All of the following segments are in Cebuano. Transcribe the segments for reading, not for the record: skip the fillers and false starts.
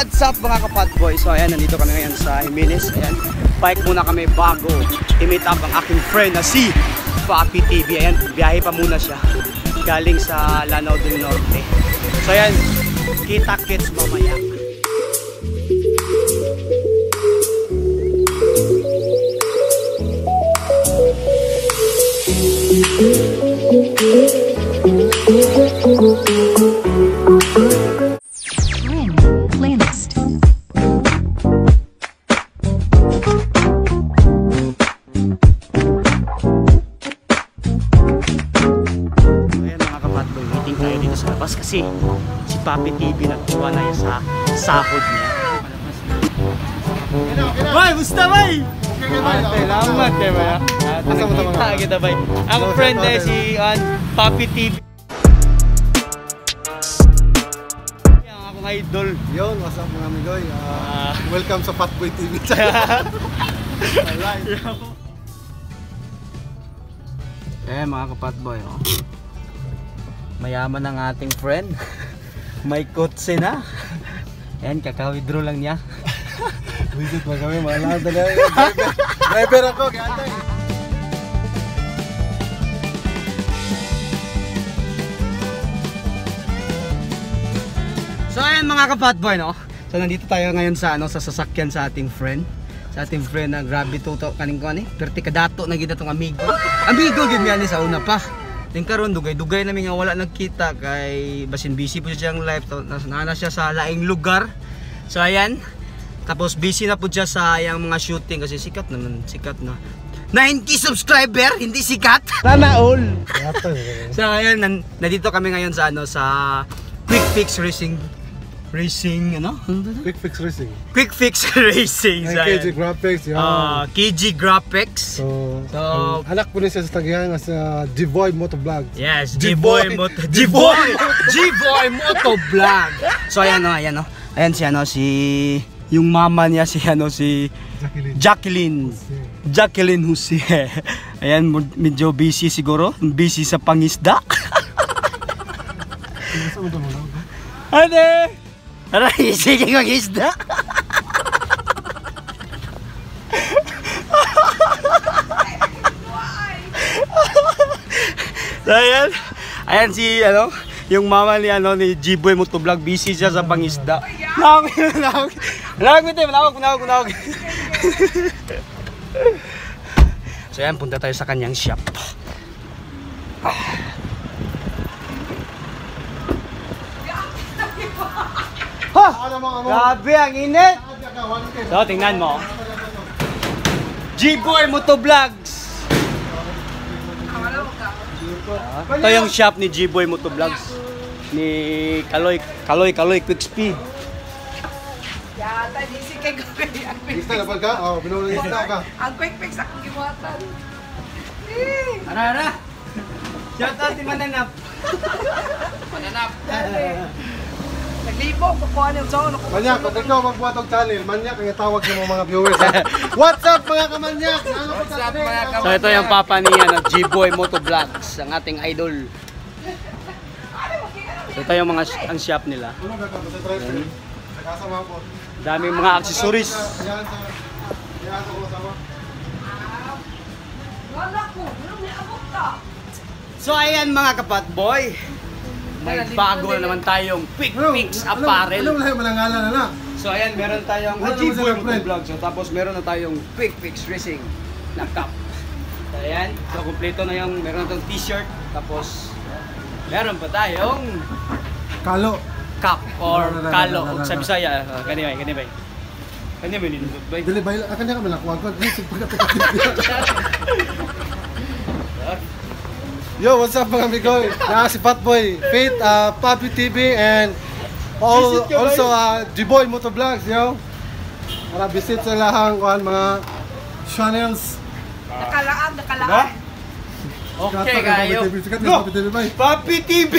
What's up mga kapatboy? So ayan, nandito kami ngayon sa Jimenez. Ayan, bike muna kami bago i-meet up ang aking friend na si Papi TV. Ayan, biyahe pa muna siya. Galing sa Lanao del Norte. So ayan, kita-kits mamaya. Playlist. Ayan mga kapatboy, meeting tayo dito sa labas kasi si Papi TV nagkuha na yun sa sahod niya. Bay, musta bay? Salamat eh ba? Nakita kita bay. Ang friend eh si Papi TV. Ang akong idol. Yun, what's up mga amigoy? Welcome sa Fatboy TV. Alright. Eh mga kapatboy, oh. Mayaman ang ating friend. May kotse na. Ayan, kaka-withdraw lang niya. Visit ba kami? Mga talaga. Driver ako, kaya tayo. So ayan mga kapatboy, no? So nandito tayo ngayon sa ano, sa sasakyan sa ating friend. Sa ating friend na grabe to kaning kuan eh. Perti kadato na gid atong amigo. Amigo gid niya ni sa una pa. Ting karon dugay-dugay na mi nga wala nagkita kay basin busy po siya siyang life. Nana siya sa laing lugar. So ayan. Tapos busy na po siya sa iyang mga shooting kasi sikat naman, sikat na. 9K subscriber, hindi sikat. Sana all. So ayan, nandito kami ngayon sa ano, sa Quick Fix Racing. Racing ano? Quick Fix Racing. Quick Fix Racing. And KG Graphics, yan. KG Graphics. So, anak po niya siya sa tagihan sa G-Boy Motovlog. Yes, G-Boy Moto G-Boy G-Boy Moto Vlog. So ayan oh, ayan oh. Ayan si ano, si yung mama niya si ano, si Jacqueline. Jacqueline. Jacqueline Jose. Ayan, medyo busy siguro. Busy sa pangisda. Ano? Aray, sige mag-isda. So, ayan. Ayan si ano, yung mama ni ano ni G-Boy Motovlog, busy siya sa pangisda. Nawag, nawag. Nawag mo nawag, nawag, nawag. So ayan, punta tayo sa kanyang shop. Ha! Grabe, ang init! So, tingnan mo. G-Boy Motovlogs! Ito yung shop ni G-Boy Motovlogs. Ni Kaloy, Kaloy, Kaloy Quick Speed. Yata, di si kay Gugay. Isda na ka? Oh, binulo isda ka. Ang quick fix akong gibuhatan. Ara, ara! Shout out si Mananap! Mananap. Naglibog, kukuha niyo sa ano. Manyak, pag ikaw magbuhat og channel, manyak ang itawag sa mga viewers. What's up mga kamanyak? What's up mga So ito yung papa niya, no, G-Boy Motovlogs, ang ating idol. So ito yung mga ang shop nila. Ano ba ka sa driver? Nakasama ko. Daming mga accessories. Yan sa yan sa kasama. Wala ko, may abot ka. So ayan mga kapatboy, may bago na naman tayong Quick Fix Apparel. Anong lahi malangalan na na? So ayan, meron tayong G-Boy Motovlog. So tapos meron na tayong Quick Fix Racing na cup. So ayan, so kumpleto na yung meron na tayong t-shirt. Tapos meron pa tayong Kalo. Cup or kalo. Sa Bisaya, gani ba, gani ba? Kanya may nindot ba? Dili ba akan niya kami nakuha ko. Yo, what's up mga amigoy? Na si Fatboy, Faith, Papi TV and all, also G-Boy Motovlogs, yo. Para visit sa lahang kuan mga channels. Nakalaan, nakalaan. Okay kayo. Sikat ni Papi TV bay. Papi TV!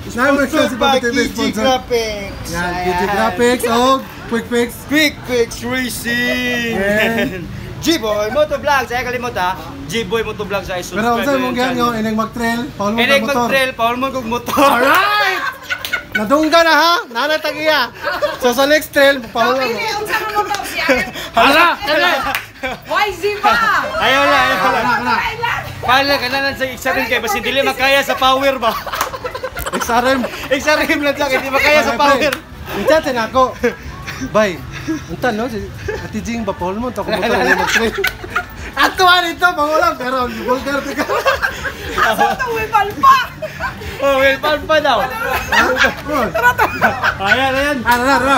Sponsor si Papi TV KG sponsor. Graphics. Yan, KG Graphics og Quick Fix. Quick Fix Racing. Yeah. G-Boy Motovlogs. Ay kalimot ha. G-Boy Motovlogs ay subscribe. Pero unsa mong na yung ganyo, channel. ining mag-trail, paul mo Inig motor. mag-trail, paul mo kog motor. Alright! Nadungga na ha? Nanay tag-iya. So sa next trail, pahulam. Okay, unsa ka mo to siya? Hala! Hala! YZ ba? Ayaw na, ayaw na. Ay lang. Pala ka na lang sa XRM kay basin dili makaya sa power ba. XRM. XRM lang siya kay di makaya sa power. Unsa na ako. Bay. Unta no si Ate Jing ba Paul mo to ko motor na mag-trail. Ato ani to pangulam pero vulgar ka. Asa to we palpa? Oh, well, pa daw. Ayan, ayan. Ara ra ra.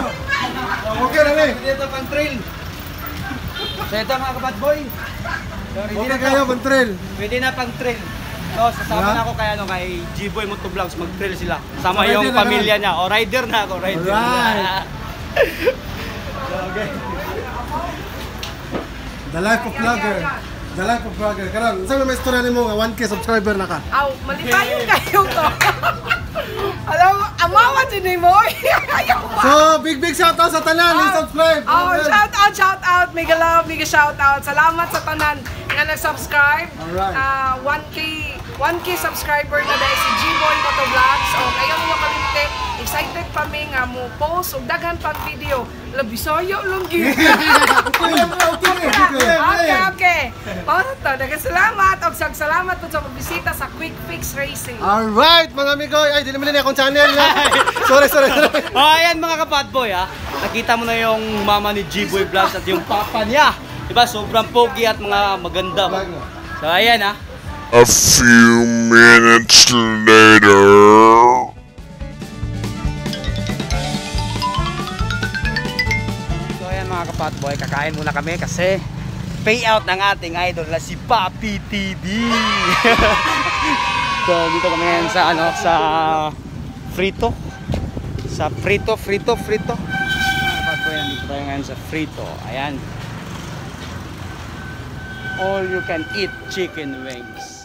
Okay na ni. Dito pang trail. So ito mga kabat boy. So, ready Okay na to. kayo pang trail. Pwede na pang trail. So sasama Yeah. na ako kay ano kay G-Boy Motovlogs, mag-trail sila. Sama So, yung rider na pamilya niya. O rider na ako, rider. Alright. Na. Okay. The life of vlogger. The life of vlogger. Karon, unsa may istorya nimo nga 1K subscriber na ka? Aw, malipayon kayo to. Alam mo, amawa din mo. Ayaw pa. So, big big shout out sa tanan, oh, subscribe. Oh, shout out, shout out. Mega love, mega shout out. Salamat sa tanan nga nag-subscribe. Alright. 1K subscriber na dahil si G-Boy Motovlogs. So, ayaw ninyo kalimte. Excited pa mi nga mo post og daghan pang video. Labisoyo lang gyud. Okay, Okay, okay. Mao to. Daghang salamat og salamat po sa pagbisita sa Quick Fix Racing. Alright, mga amigo. Ay, dili man ni akong channel na. Sorry, sorry, sorry. Oh, ayan mga kapat boy ah. Nakita mo na yung mama ni G-Boy Vlogs at yung papa niya. Diba? Sobrang pogi at mga maganda. So ayan ah. A few minutes later. So ayan mga kapatboy, kakain muna kami kasi payout ng ating idol na si Papi TV. So dito kami ngayon sa ano sa Frito. Sa Frito, Frito, Frito. Mga kapatboy, nandito tayo ngayon sa Frito. Ayan. All you can eat chicken wings.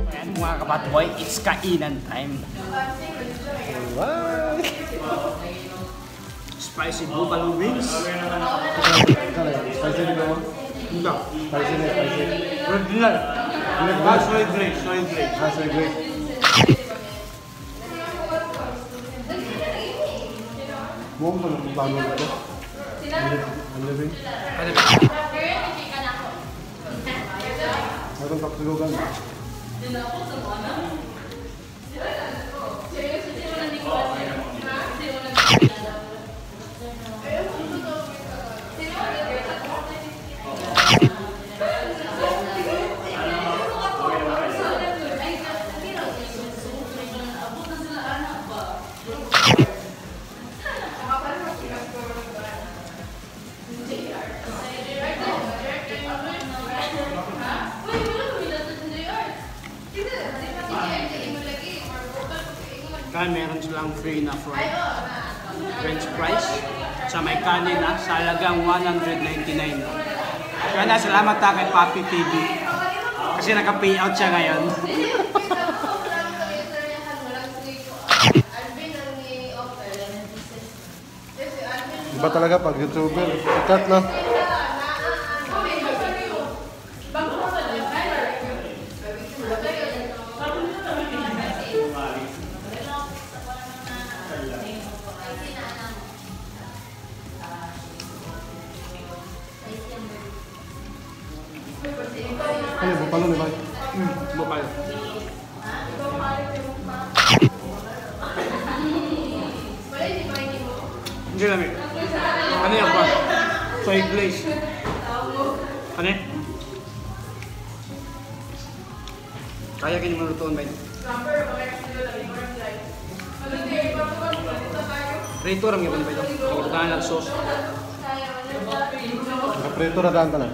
Ayan mga kapatboy, it's kainan time. Alright. Spicy buffalo wings. Spicy din mo. Spicy na, spicy. Original. Ah, soy glaze, soy glaze. Ah, sorry, great. Buong pa ng plano na ito. Ang living. Meron kaptulugan. Kaya meron silang free na fry. French fries. Sa may kanin na, sa halagang 199. Kaya na, salamat ta kay Papi TV. Kasi naka-payout siya ngayon. Iba talaga pag YouTuber. Sikat na. Ano yung bupalo ni Bay? Bukal. Hindi namin. Ano yan ba? Soy glaze. Ano yan? Kaya kini malutuan ba yun? Prito ram yun ba ito? Pagkakaan lang sauce. Nakaprito na daan ta na.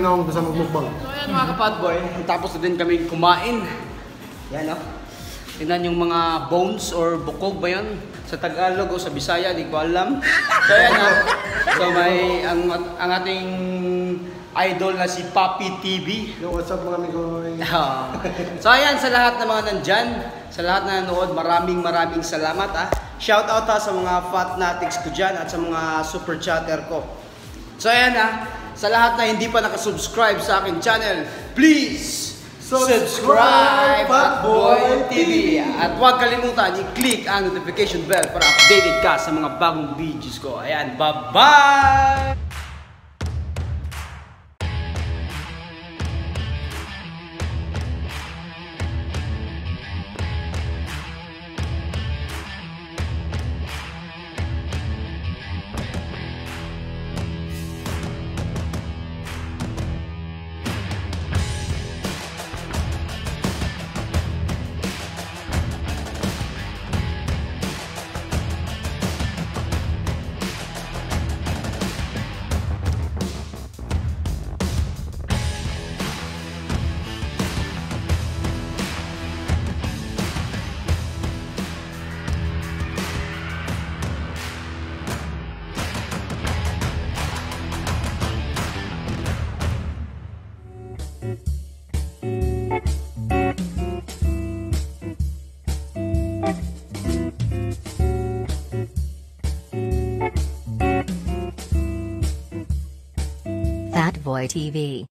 na akong basta magmukbang. So ayan, mga kapatboy, tapos na din kami kumain. Yan oh. Tingnan yung mga bones or bukog ba yun? Sa Tagalog o sa Bisaya, di ko alam. So ayan ah. So may ang ating idol na si Papi TV. Yo, what's up, mga amigoy? Ah. So ayan, sa lahat ng mga nandyan, sa lahat na nanood, maraming maraming salamat ah. Shout out ha sa mga Fatnatics ko dyan at sa mga super chatter ko. So ayan ah, sa lahat na hindi pa nakasubscribe sa akin channel, please subscribe Subscribe, Fatboy Fatboy TV. At huwag kalimutan i-click ang notification bell para updated ka sa mga bagong videos ko. Ayan, bye-bye! Fatboy TV.